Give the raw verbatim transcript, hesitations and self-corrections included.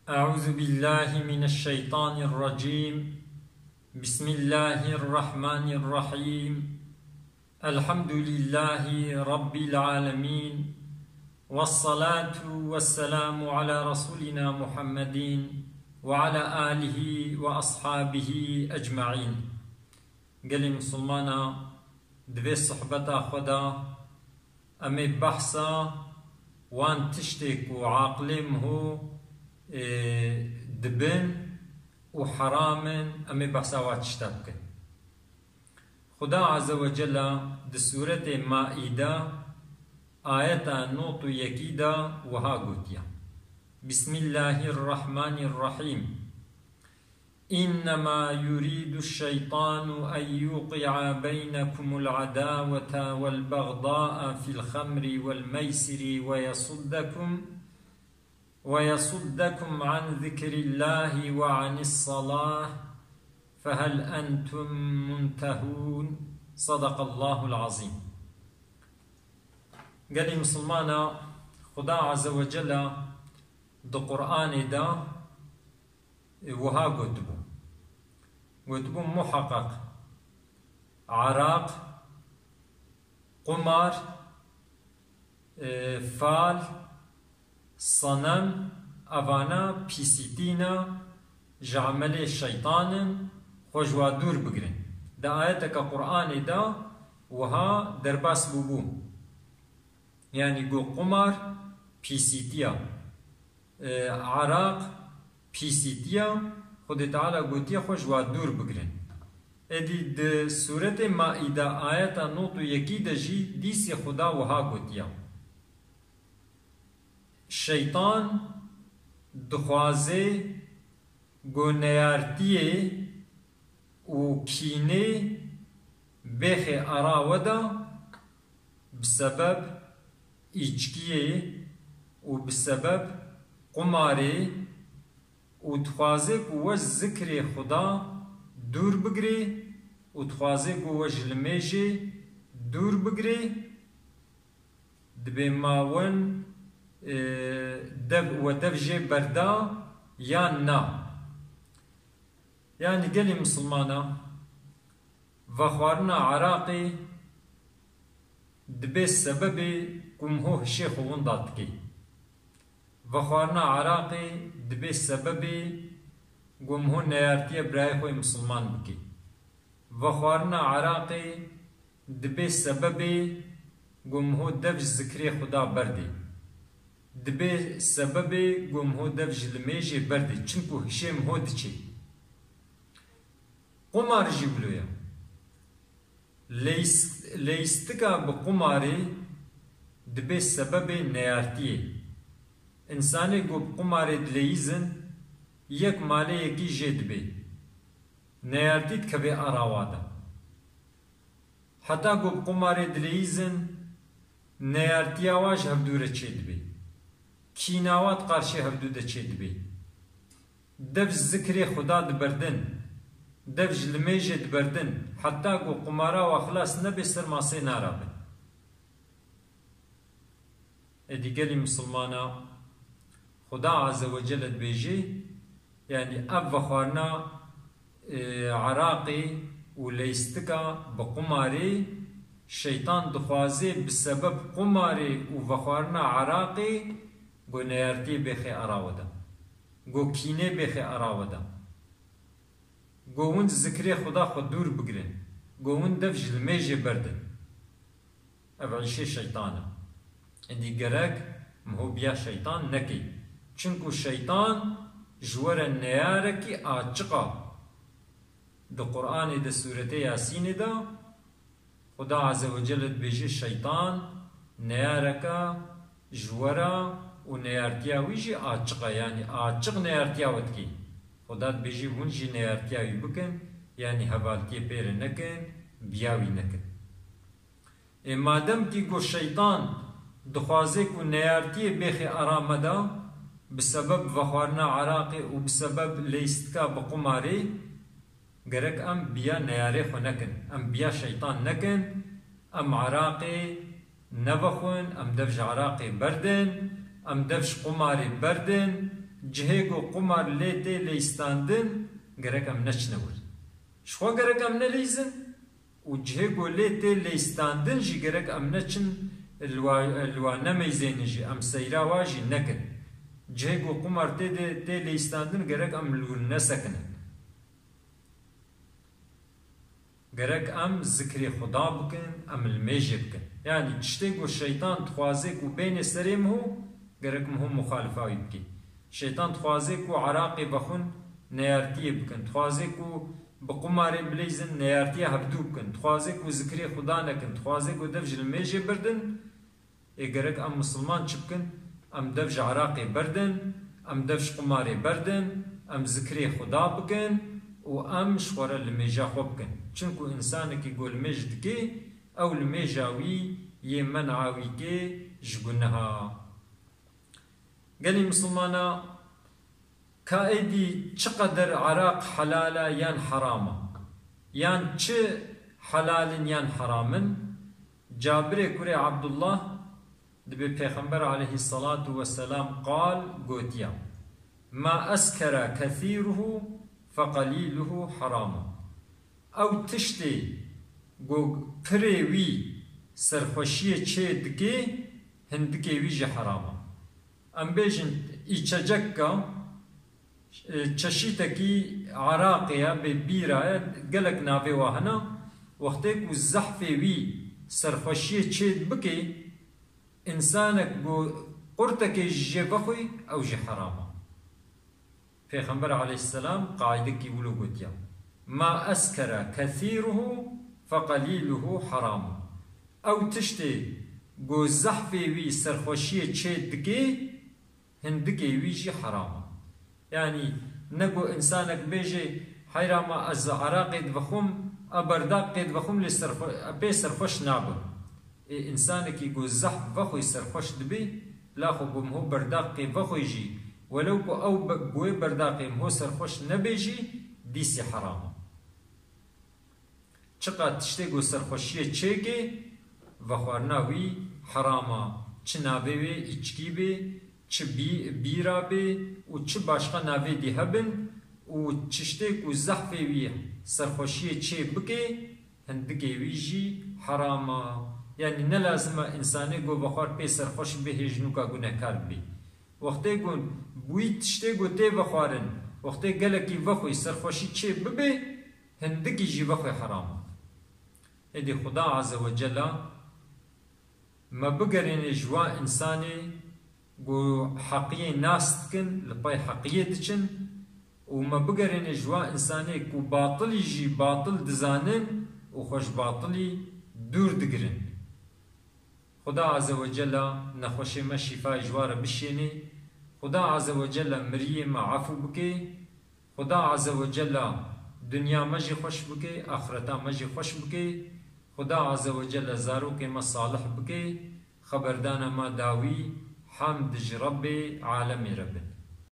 أعوذ بالله من الشيطان الرجيم. بسم الله الرحمن الرحيم. الحمد لله رب العالمين. والصلاة والسلام على رسولنا محمد وعلى آله وأصحابه أجمعين. Gelê Misilmana, di vê sohbeta xwe de em ê behsa wan tiştê ku aqilê miho, ê, dibin û heram in, em ê behsa wa tişta bikin. Xuda Azze ve Cella di sûretê Maîde ayeta nod û yekî de wiha gotiye, Bismillahirrahmanirrahîm. إنما يريد الشيطان أن يوقع بينكم العداوة والبغضاء في الخمر والميسر ويصدكم، ويصدكم عن ذكر الله وعن الصلاة فهل أنتم منتهون؟ صدق الله العظيم. Gelê Misilmana, Xuda Azze ve Cella di Qur'anê de wiha gotibû. Gotibû, muheqeq, eraq, qumar, e, fal, senem, evana pîsîtî ne, ji emelê şeytan in, xwe ji wa dûr bigirin. Di ayeteke Qur'anê de wiha derbas bûbû. Yanî got, qumar pîsîtiya, e, eraq pîsîtiya, Xwedê Teala gotiye xwe ji wa dûr bigirin. Êdî di sûretê Maîde ayeta nod û yekî de jî dîsê Xuda wiha gotiya, Şeytan dixwaze ku neyartiyê û kînê bêxê ara we de, bi sebeb îçkiyê û bi sebeb qumarê, û dixwaze ku we zikrê Xuda dûr bigirê û dixwaze ku we ji limêjê dûr bigirê. Dibê ma win, e, dev, we dev jê berda yan na? Yanî gelê misilmana, vexwarina eraqê dibe sebebê ku miho hişê xwe winda dike. Vexwarina eraqê dibe sebebê ku miho neyartiye birayê xwe yê misilman bike. Vexwarina eraqê dibe sebebê ku miho dev ji zikrê Xuda berdê. Dibe sebebê ku miho dev ji limêjê berdê, çimku hişê miho diçê. Qumar jî wilo ye. Leyst-, leyistika bi qumarê dibe sebebê neyartiyê. Însanê ku bi qumarê dileyîzin, yek malê yekî jê dibe. Neyartî dikeve ara wa de. Heta ku bi qumarê dileyîzin, neyartiya wa ji hevdû re çêdibe. Kîna wa di qarşê hevdû de çêdibe. Dev ji zikrê Xuda diberdin. Dev ji limêjê diberdin. Heta ku qumara wa xilas nebe, ser masê narabe. Êdî gelî misilmana, Xuda Azze ve Celle dibêjê, yanî ev vexwarina, e, eraqê û leyistika bi qumarê, şeytan dixwaze bi sebeb qumarê û vexwarina eraqê ku neyartiyê bêxê ara we de, ku kînê bêxê ara we de, ku hûn zikrê Xuda xwe dûr bigirin, ku hûn dev ji limêjê berdin. Ev îşê şeytan e. Êdî gerek miho biya şeytan nekey. Çimku şeytan ji we re neyarekî açiq a. Di Qur'anê de sûretê Yasînê de Xuda Azze ve Celle dibêje, şeytan neyareka ji we re û neyartiya wî jî açiq e. Yanî açiq neyartiya we dikê. Xuda dibêje, hûn jî neyartiya wî bikin, yanî hevaltiyê pê re nekin, biya wî nekin. Ê madem kî ku şeytan dixwaze ku neyartiyê bêxê ara me de, bi sebeb vexwarina eraqê û bi sebeb leyistika bi qumarê, gerek em biya neyarê xwe nekin, em biya şeytan nekin, em eraqê nevexwin, em dev ji eraqê berdin, em dev ji qumarê berdin, Cihê ku qumar lê tê leyîstandin, gerek em neçine wir. Ji xwe gerek em neleyîzin û cihê ku lê tê leyîstandin jî gerek em neçin, li wa, li wa nemeyzênin jî, em seyra wa jî nekin. Cihê ku qumar tê de, tê leyîstandin gerek em li wir nesekinin. Gerek em zikrê Xuda bikin, em limêjê bikin. Yanî tiştê ku şeytan dixwaze ku bêne serê miho, gerek miho muxalifa wî bikî. Şeytan dixwaze ku eraqê vexwin, neyartiyê bikin. Dixwaze ku bi qumarê bileyzin, neyartiya hevdû bikin. Dixwaze ku zikrê Xuda nekin. Dixwaze ku dev ji limêjê birdin. Ê gerek em misilman çi bikin? Em dev ji eraqê berdin, em dev ji qumarê berdin, em zikrê Xuda bikin û em ji xwe re limêja xwe bikin. Çinku însanekî ku limêj dike, ew limêja wî yê men'a wî kê ji guneha. Gelî misilmana, ka êdî çi qeder eraq helal e yan heram e? Yan çi helal in yan heram in? Cabirê kurê Abdullah dibê Pêxember aleyhissalatu vesselam qal gotiya, "Ma eskere kesiruhu feqaliluhu heramun." Ew tiştê ku pirê wî serxweşiyê çê dike, hindikê wî jî heram e. Em bêjin îçeceka, e, çeşîtekî eraqê ye, bê bîra ye, gelek navê wa hene. Wextê ku zehfê wî serxweşiyê çê bike, însanek ku qurtekê ji jê vexwî, ew jî heram e. Pêxember aleyhisselam qaîdekî wilo gotiya, "Ma eskere kesiruhu feqaliluhu heramun." Ew tiştê ku zehfê wî serxweşiyê çê dike, hindikê wî jî heram e. Yanî ne ku însanek bêje, "Heyra ma ez eraqê divexwim, e berdaqê divexwim lê serxwe-, e pê serxweş nabim." Ê însanekî ku zehf vexwî serxweş dibî, la xwe ku miho berdaqê vexwî jî, welew ku ew be-, bi wê berdaqê miho serxweş nebê jî, dîsî heram e. Çiqa tiştê ku serxweşiyê çêkê, vexwarina wî heram e. Çi navê wê îçkî bê, çi bî-, bîra bê û çi başqa navê dî hebin û tiştê ku zehfê wî serxweşiyê çê bike, hindikê wî jî heram e. Yanî ne lazim e însanê ku vexwar pê serxweş bê hêj nûka gunehkar bibê. Wextê ku bi wî tiştê ku tê vexwarin, wextê gelekî vexwî serxweşî çê bibe, hindikî jî vexwê heram e. Êdî Xuda Azze ve Cella me bigerêne ji wa însanê ku heqiyê nas dikin, li pey heqiyê diçin û me bigerêne ji wa însanê ku batilî jî batil dizanin û xwe ji batilî dûr digirin. Xuda Azze ve Cella nexweşê me şîfayê ji wa re bişênê. Xuda Azze ve Cella miriyê me efû bike. Xuda Azze ve Cella dinya me jî xweş bike, axireta me jî xweş bike. Xuda Azze ve Cella zarokê me salih bike. Xeberdana me dawî, hemd ji Rebbê alemê re bin.